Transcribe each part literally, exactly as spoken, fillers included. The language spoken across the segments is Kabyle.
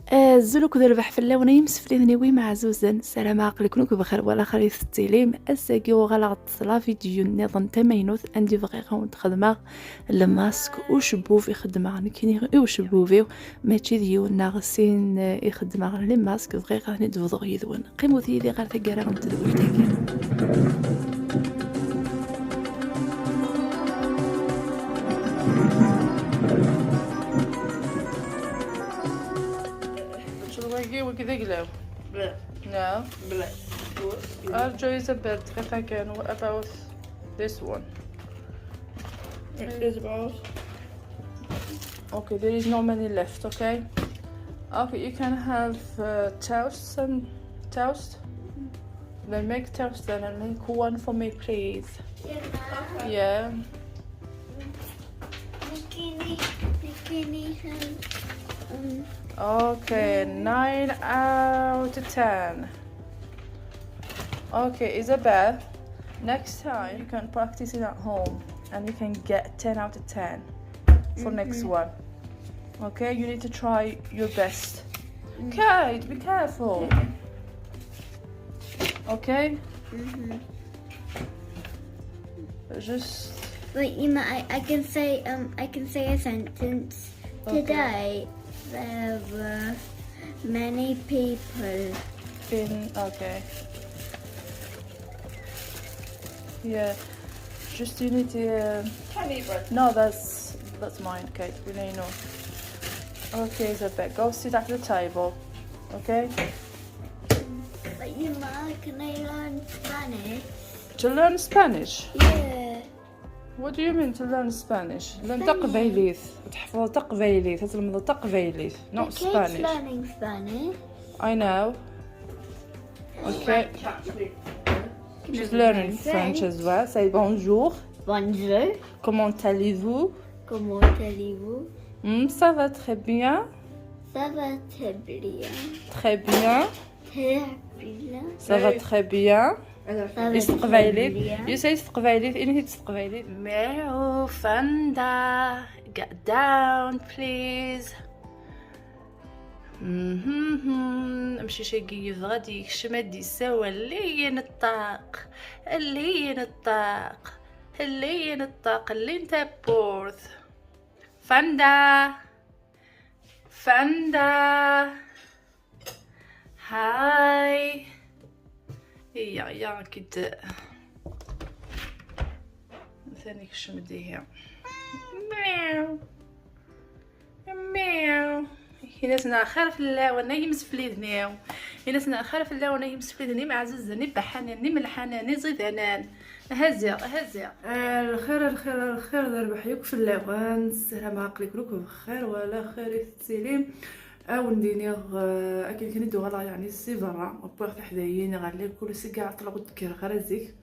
Azul akked rrbeḥ fell-awen ay imsefliden-iw imeɛzuzen, ssarameɣ aql-iken akk bxir wala xir i tettilim. Ass-agi uɣaleɣ-d s la vidéo nniḍen tamaynut anda i bɣiɣ ad wen-d-xedmeɣ lmask ucebbub i xeddmeɣ nekkini i ucebbub-iw, mačči d yiwen neɣ sin i xeddmeɣ lmask, bɣiɣ ad ten-id-bḍuɣ yid-wen. Qqimet yid-i ɣer taggara n tedwilt-agi. Wagi, wagi d aglaw. Black. No. Black. Arǧu, is a bit. If I can, what about this one? It is about. Okay, there is no many left, okay? Okay, you can have uh, toast and toast. Then make toast then and make one for me, please. Yeah. Yeah. Bikini, bikini, um, Okay, nine out of ten. Okay, Isabel, next time you can practice it at home and you can get ten out of ten for next one. Okay, you need to try your best. Kate, be careful. Okay? Just Wait, you know, I, I can say, um, I can say a sentence. Okay. Today, there were many people. In, okay. Yeah. Just you need to. Uh, Teddy bear. No, that's that's mine, Kate. We know you know. Okay, Isabel, go sit at the table. Okay. But you know, can I learn Spanish? To learn Spanish? Yeah. What do you mean to learn Spanish? Learn Spanish. Taqbaylit. Tḥefḍeḍ taqbaylit, ad tlemdeḍ taqbaylit. No, Spanish. The kids learning Spanish. I know. Okay. She's learning French as well. Say bonjour. Bonjour. Comment allez-vous? Comment allez-vous? Hmm, ça va très bien. Ça va très bien. Très bien. Très bien. Ça va très bien. Alors, ça va très bien. You say s teqbaylit, inhi s teqbaylit. Meow, Fanda, get down, please. Mhm. Amcic-agi yebɣa ad yekcem, ad d-yessawal. Lli-yi ṭṭaq, lli-yi ṭṭaq, lli-yi ṭṭaq, llin tawwurt. Fanda! Fanda! Hi! Iyya, iyya, ad k-id-, atan ikcem-d ihi. Miau. Miau. Ini-asen axir fell-awen, ay imsefliden-iw. Ini-asen axir fell-awen, ay imsefliden, imeɛzuzen, ibeḥḥanen, imelḥanen, iẓidanen. Aha ziɣ, aha ziɣ. Ah, lxir, lxir, lxir, d rrbeḥ yakk fell-awen. Ssarameɣ aql-iken akk bxir, wala xir i tettilim. Ad wen-d-iniɣ, ah, akken kan i d-uɣaleɣ, yeɛni, si berra, wwiɣ tiḥdayin ɣer lakul, seg ɛeṭṭleɣ ur d-kkreɣ ara zik.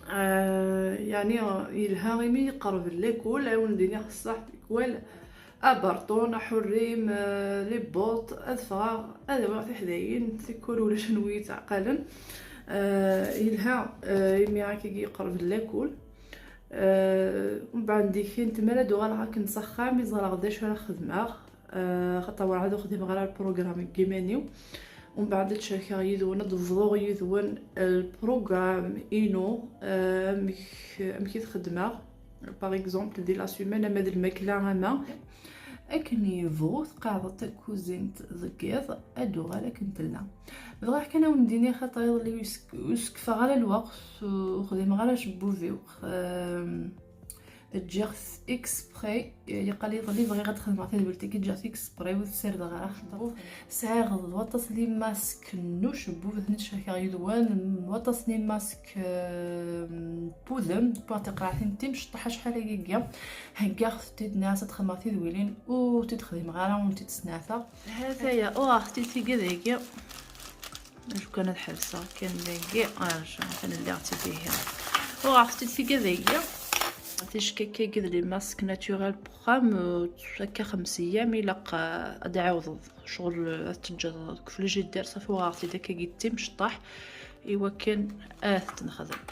Ah, yeɛni, yelha imi yeqreb lakul, ad wen-d-iniɣ ṣṣeḥ, tikwal aberṭun, aḥurrim, ah, les bottes, ad ffɣeɣ, ad awiɣ tiḥdayin, tikwal ulac anwa yi-ttɛeqqalen. Ah, yelha, ah, imi akkagi yeqreb lakul. Ah, mbeɛd dikint, mi ara d-uɣaleɣ akken s axxam, i ẓreɣ d acu ara xedmeɣ. Ah, xaṭer werɛad ur xdimeɣ ara lprogram deg yiman-iw. Umbeɛd ad cerkeɣ yid-wen, ad d-bḍuɣ yid-wen lprogram-inu, ah, amek, amek i t-xedmeɣ. Par exemple, di la semaine, ama d lmakla, ama akken yebɣu, tqeɛdeḍ takuzint deg yiḍ, ad d-tuɣal akken tella. Bɣiɣ kan ad wen-d-iniɣ, xaṭer iḍelli ur sk-, ur skefeɣ ara lweqt, ur xdimeɣ ara acebbub-iw. Ehm, ǧǧiɣ-t exprès, yeqqal iḍelli bɣiɣ ad xedmeɣ tadwilt-agi, ǧǧiɣ-t exprès, ur t-ssardeɣ ara, xaṭer sɛiɣ waṭas n imasken n ucebbub, ad ten-id-cerkeɣ yid-wen, waṭas n imasken, euh, n wudem, wwiɣ tiqraɛtin timecṭaḥ acḥal ayagi, heggaɣ-tent-id, nniɣ-as ad xedmeɣ tidwilin, ur t-id-xdimeɣ ara, ur tent-id-sneɛteɣ. Hataya, uɣeɣ-tent-id tigad-agi. Acu kan ad ḥebseɣ kan dagi, arǧu, atan lliɣ-tt-id ihi. Uɣeɣ-tent-id tigad-agi. Ticki-agi d les masques naturels pour femmes, euh, akka xems ayyam ilaq, euh, ad d-ɛawdeḍ. Ccɣel, euh, ad teǧǧeḍ deg ufrijider, ṣafi uɣeɣ-tt-id akkagi d timecṭaḥ, iwakken ad t-nexdem.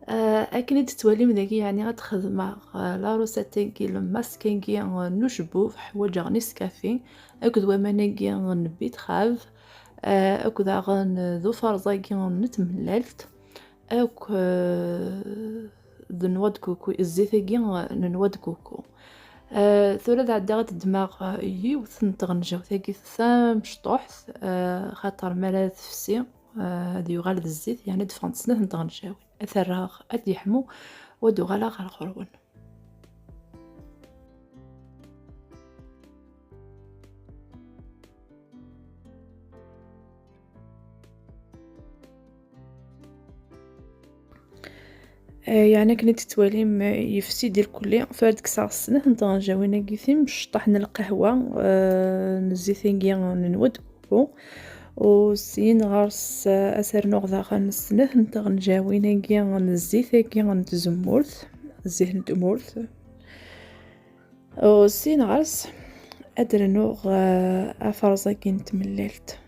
Ah, akken i d-tettwalim dagi, yeɛni ad xedmeɣ, ah, la recette-agi, le masque-agi, ah, n ucebbub. Ḥwaǧeɣ Nescafé akked waman-agi n bitrave, ah, akked daɣen d uferẓ-agi n tmellalt, akk, ah, d noix de coco, zzit-agi n noix de coco. Ah, tura ad ɛeddiɣ ad ddmeɣ, ah, yiwet n tɣenjawt-agi tamecṭuḥt, ah, xaṭer mi ara tefsi, ah, ad yuɣal d zzit, yeɛni ad ffɣent snat n tɣenjawin. Ad t-rreɣ ad yeḥmu, u ad uɣaleɣ ɣer ɣur-wen. Eh, yeɛni akken i d-tettwalim, eh, yefsi-d irkelli. Tura ad kkseɣ snat n tɣenjawin-agi timecṭaḥ n lqahwa, eh, n zzit-agi n noix de coco. U syin ɣer-s, eh, ad s-rnuɣ daɣen snat n tɣenjawin-agi n zzit-agi n tzemmurt, zzit n tmurt. U syin ɣer-s ad d-rnuɣ, eh, aferẓ-agi n tmellalt.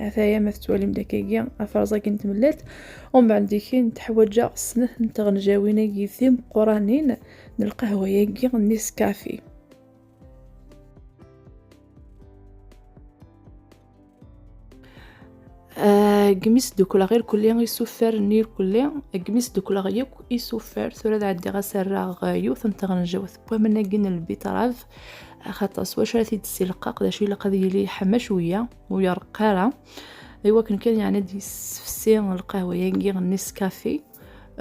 Ataya ma tettwalim dakagi aferẓ-agi n tmellalt. Umbeɛd dikin ḥwaǧeɣ snat n tɣenjawin-agi timeqqranin n lqahwa-agi n Nescafé. Ah, gmi sdukleɣ irkelli isufar-nni irkelli, gmi sdukleɣ yakk isufar, tura ad ɛeddiɣ ad s-rreɣ, ah, yiwet n tɣenjawt n waman-agi n lbitrab, axaṭer s wacu ara t-id-ssilqeɣ, d acu ilaq ad yili yeḥma cwiya, ur ireqq ara, i wakken kan, yeɛni, ad yessefsi lqahwa-agi n Nescafé.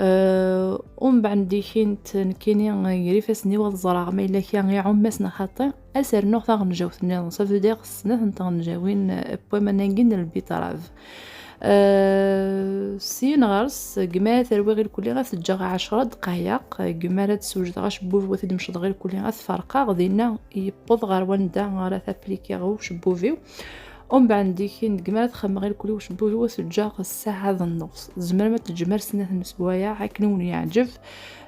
Euh, umbeɛd dikint nekkini, euh, ger ifassen-iw ad ẓreɣ ma yella kra iɛumm-as neɣ xaṭi, ad s-rnuɣ taɣenjawt nniḍen. Ça veut dire snat n tɣenjawin, euh, n waman-agi n lbitrab. Euh, syin ɣer-s, gma ara terwiɣ irkelli ad t-ǧǧeɣ ɛecra dqayeq, gma ara d-swejdeɣ acebbub, ad t-id-mecḍeɣ irkelli ad t-ferqeɣ, dinna yewweḍ ɣer wanda ara t-aplikiɣ ucebbub-iw. Umbeɛd dikin, deg mi ara txemmeɣ irkelli ucebbub-iw, ad t-ǧǧeɣ ssaɛa d nnus. Tzemrem ad teǧǧem ar snat n swayeɛ akken i wen-yeɛǧeb.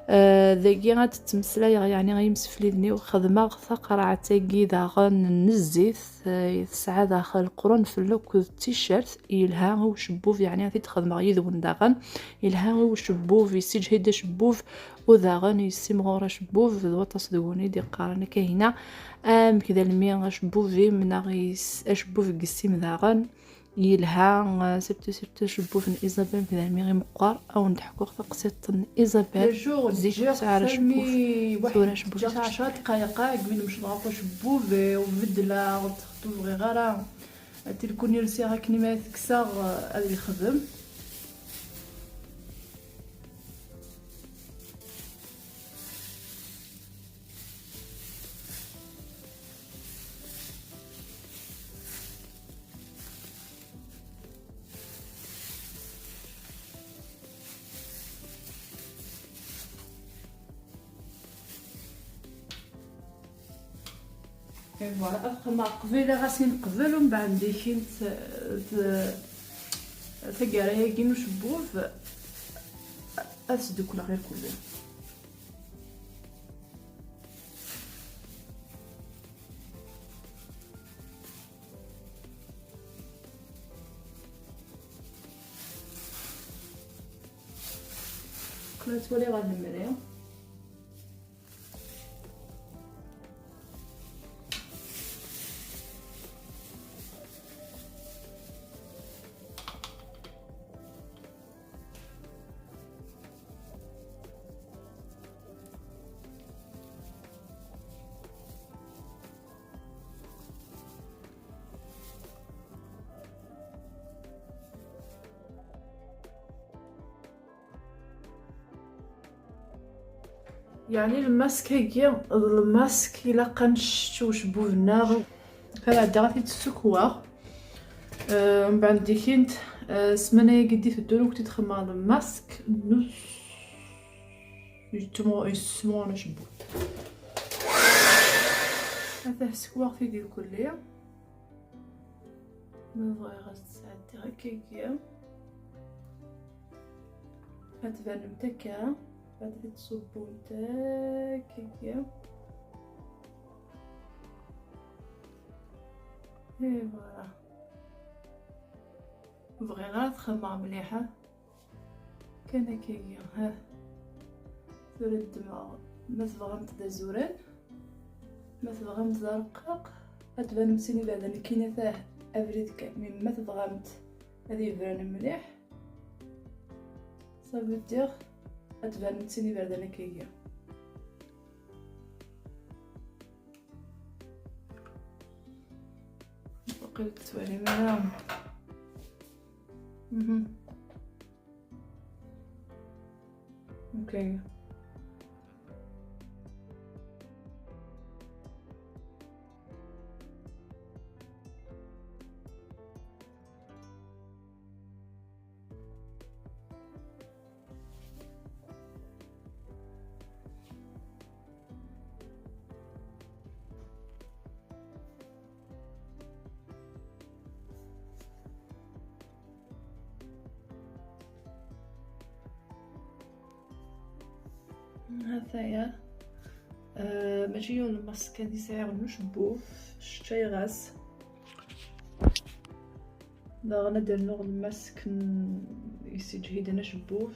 Eh, dagi ad d-ttmeslayeɣ, yeɛni, i yimsefliden-iw. Xedmeɣ taqerɛet-agi daɣen n zzit, eh, tesɛa daxel qrunfel akked ticcert, yelha i ucebbub, yeɛni ad t-id-xedmeɣ yid-wen daɣen. Yelha i ucebbub, yessiǧhid acebbub, u daɣen yessimɣur acebbub d waṭas deg-wen i d-iqqaren akka hina, amek d almi acebbub-im neɣ yes-, acebbub deg yessi-m daɣen yelha, eh, surtout, surtout acebbub n Isabelle, amek d almi i meqqer. Ad wen-d-ḥkuɣ taqsiṭ n Isabelle. Zik tesɛa acebbub, tura acebbub. Ǧǧiɣ ɛecra dqayeq, deg mi d-mecḍeɣ akk acebbub, eh, u beddleɣ-d, ur bɣiɣ ara. Tilkun i lsiɣ akken i ma t-kkseɣ, eh, ad yexdem. Et voilà, ad xedmeɣ qbila ɣas i neqbel, umbeɛd dikint, eh, t-, taggara-agi n ucebbub, ad sdukleɣ irkelli. Kla twali ɣer lemri. Yeɛni lmask-agi d lmask ilaq ad nečč ucebbub-nneɣ. Ad ɛeddiɣ ad t-id-ssukweɣ. Eh, mbeɛd dikint, eh, ssmana-agi d-iteddun, ur kent-id-xemmeɣ lmask n us-, yessemɣ-, yessemɣuren acebbub. Ata ssukweɣ-t-id irkelli. Ma bɣiɣ ad tt-sɛeddiɣ akkagi. Ad tbanemt akka, ad t-id-ṣubbumt akkagi. Et voilà. Ur bɣiɣ ara ad t-xemmeɣ mliḥ, ha. Kan akkagi, ha. Tura ddmeɣ, ma tebɣamt d azuran, ma tebɣamt d arqaq, ad tbanem sin iberdan nekkini, tah, abrid kan. Mi ma tebɣamt ad yebren mliḥ, ça veut dire ad tbanem sin iberdan akkagi. Waqil ur tettwalim ara. Mhm. Okay. Hataya. Ah, mačči yiwen n lmask kan i sɛiɣ n ucebbub, ccayɣ-as. Daɣen ad d-rnuɣ lmask n-, yesseǧhiden acebbub.